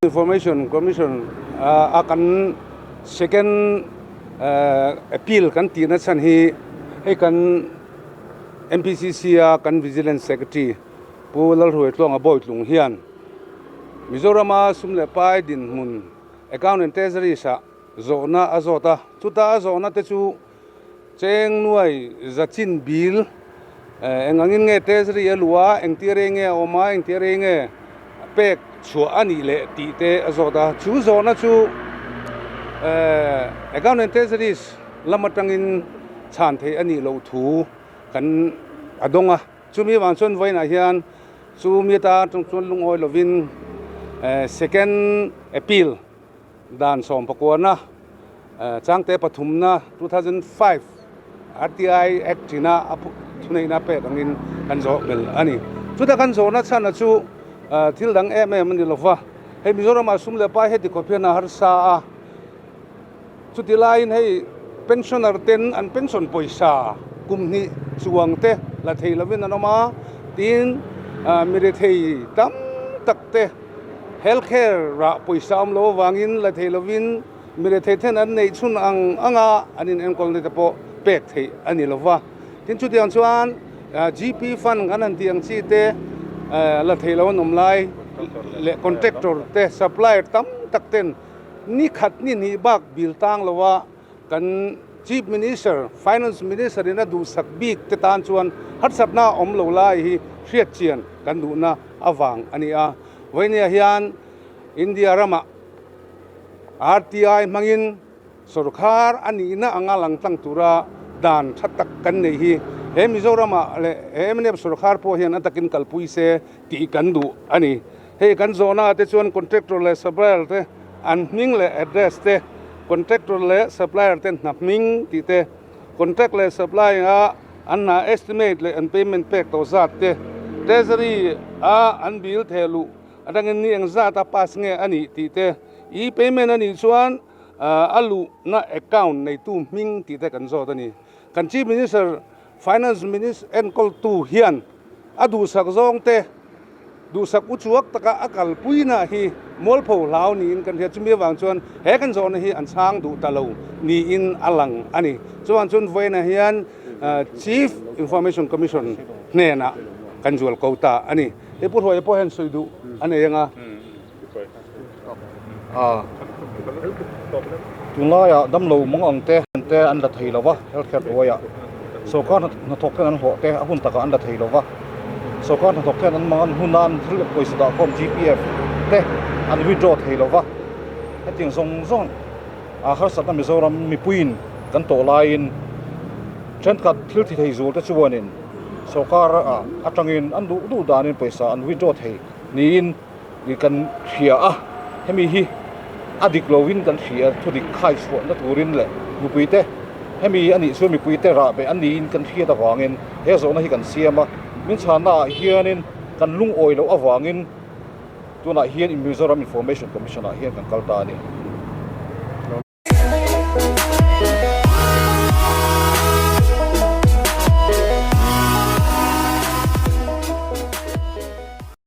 Information Commission a kan second appeal kan tihna chhan hi hei kan MPCC a kan Vigilance Secretary Pu Lalhruaitluanga Bawitlung hian Mizorama sum leh pai dinhmun Account and Treasuries ah zawhna a zawt a, chuta a zawhna te chu Cheng nuai zachin bil eng angin nge Treasury a luh a, engtia rei nge a awm a, engtia rei nge pek chhuah a nih leh tih te a zawt a. Chu zawhna chu Account and Treasuries lam atangin chhan theih a nih loh thu kan a dawng a. Chumi vang chuan vawiinah hian chu mi ata atang chuan lungawi lovin second appeal Dan sawmpakuana Changte pathumna 2005 RTI Act ina a thuneihna pek angin kan zawh bel a ni. Chuta kan zawhna chhana chu thil dang em em a ni lova, hei Mizoramah sum leh pai heti khawp hian a harsa a, chuti laiin hei pensioner ten an pension pawisa kum hnih chuang te la thei lovin an awm a, tin mirethei tam tak te, Health care ah pawisa awm lo avangin la thei lovin mi rethei then an neih chhun ang anga an in enkawl na te pawh pek theih a ni lova. Tin chutiang chuan GP fund kan han tih ang chi te la thei lo an awm lai leh contractor te supplier tam tak ten ni khat ni hnih bak bill tang lova Kan Chief Minister, Finance Minister in a duhsak bik te tan chuan harsatna awm lo lai hi hriat chian kan duhna avang a ni a. Vawinia hian India ramah RTI hmangin sorkar a nihna anga lang tlang tura dan tha tak kan neih hi he Mizoramah leh he mnf sorkar pawh hian a takin kalpui se tih kan duh a ni. Hei kan zawhnaah te chuan contractor leh supplier te an hming leh address te, contractor leh supplier te hna hming tih te, contract leh supply a an hna estimate leh an payment pek tawh zat te, treasury a an bill theh luh atangin ni eng zat a pass nge a nih tih te, e-payment a nih chuan a luhna account neitu hming tih te kan zawt a ni. Kan Chief Minister, Finance Minister enkawltu hian a duhsak zawng te duhsak uchuak taka a kalpuina hi mualpho hlau niin kan hria. Chumi avang chuan he kan zawhna hi an chhang duh ta lo niin a lang a ni. Chuvang chuan vawiinah hian Chief Information Commission hnenah kan zual ko ta a ni. Hei Pu Hruaia pawh hian sawi duh a nei ang a. Tunlaiah damlo mawng ang te te an la thei lo va, health care hnuaiah sorkar hnathawk ten an hlawh te a hun takah an la thei lo va, sorkar hnathawk ten an mang huna an thil pawisa dah khawm GPF te an withdraw thei lo va, hetiang zawng zawng a harsatna Mizoram mipuiin kan tawh laiin thenkhat thil ti thei zual te chuanin sorkar ah atangin an duh duh danin pawisa an withdraw thei niin i kan hria a, hemi hi a dik lovin kan hria thu dik khai chhuahna turin leh mipuite hemi a nih chuan mipuite rah beh an niin kan hriat avangin he zawhna hi kan siam a, min chhanna ah hianin kan lungawi loh avangin tunah hian Mizoram Information Commission ah hian kan kal ta a ni.